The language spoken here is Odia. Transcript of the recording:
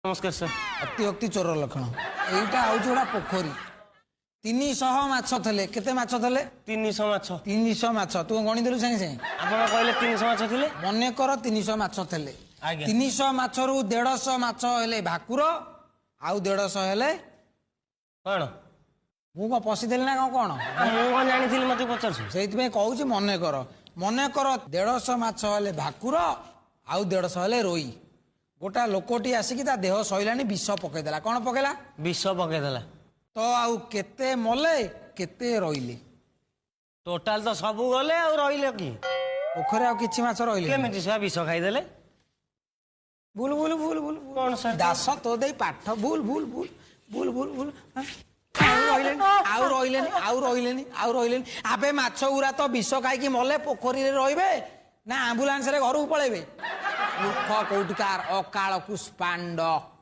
ନମସ୍କାର ସାର୍। ଅତିଭକ୍ତି ଚୋର ଲକ୍ଷଣ। ଏଇଟା ହଉଛି ଗୋଟେ ପୋଖରୀ, 300 ମାଛ ଥିଲେ। କେତେ ମାଛ ଥିଲେ? 300 ମାଛ। 300 ମାଛ। ତୁ ଗଣିଦେଲୁ ସାଙ୍ଗେ ସାଙ୍ଗେ। ଆପଣ କହିଲେ 300 ମାଛ ଥିଲେ। ମନେକର 300 ମାଛ ଥିଲେ। ଆଜ୍ଞା। 300 ମାଛରୁ 150 ମାଛ ହେଲେ ଭାକୁର, ଆଉ 150 ହେଲେ କଣ? ମୁଁ କଣ ପଶିଥିଲି ନା କଣ କଣ? ମୁଁ କଣ ଜାଣିଥିଲି, ମତେ ପଚାରୁଛୁ? ସେଇଥିପାଇଁ କହୁଛି, ମନେକର, ମନେକର 150 ମାଛ ହେଲେ ଭାକୁର ଆଉ 150 ହେଲେ ରୋଇ। ଗୋଟା ଲୋକଟି ଆସିକି ତା ଦେହ ସଇଲାଣି, ବିଷ ପକେଇଦେଲା। କଣ ପକେଇଲା? ବିଷ ପକେଇଦେଲା। ତ ଆଉ କେତେ ମଲେ, କେତେ ରହିଲେ? ଟୋଟାଲ ତ ସବୁ ଗଲେ, ଆଉ ରହିଲେ କି? ପୋଖରୀ ଆଉ କିଛି ମାଛ ରହିଲେ? କେମିତି ସେ ବିଷ ଖାଇଦେଲେ? ଭୁଲ, ଭୁଲ, ଭୁଲ, ଭୁଲ। କଣ ସାର୍? ଦାସ, ତୋ ଦେଇ ପାଠ ଭୁଲ, ଭୁଲ, ଭୁଲ, ଭୁଲ, ଭୁଲ, ଭୁଲ। ହାଁ? ଆଉ ରହିଲେନି, ଆଉ ରହିଲେନି, ଆଉ ରହିଲେନି, ଆଉ ରହିଲେନି। ଆବେ, ମାଛ ଗୁରା ତ ବିଷ ଖାଇକି ମଲେ, ପୋଖରୀରେ ରହିବେ ନା ଆମ୍ବୁଲାନ୍ସରେ ଘରକୁ ପଳେଇବେ? ମୂର୍ଖ କୋଉଠିକାର, ଅକାଳ କୁଷ୍ପାଣ୍ଡ।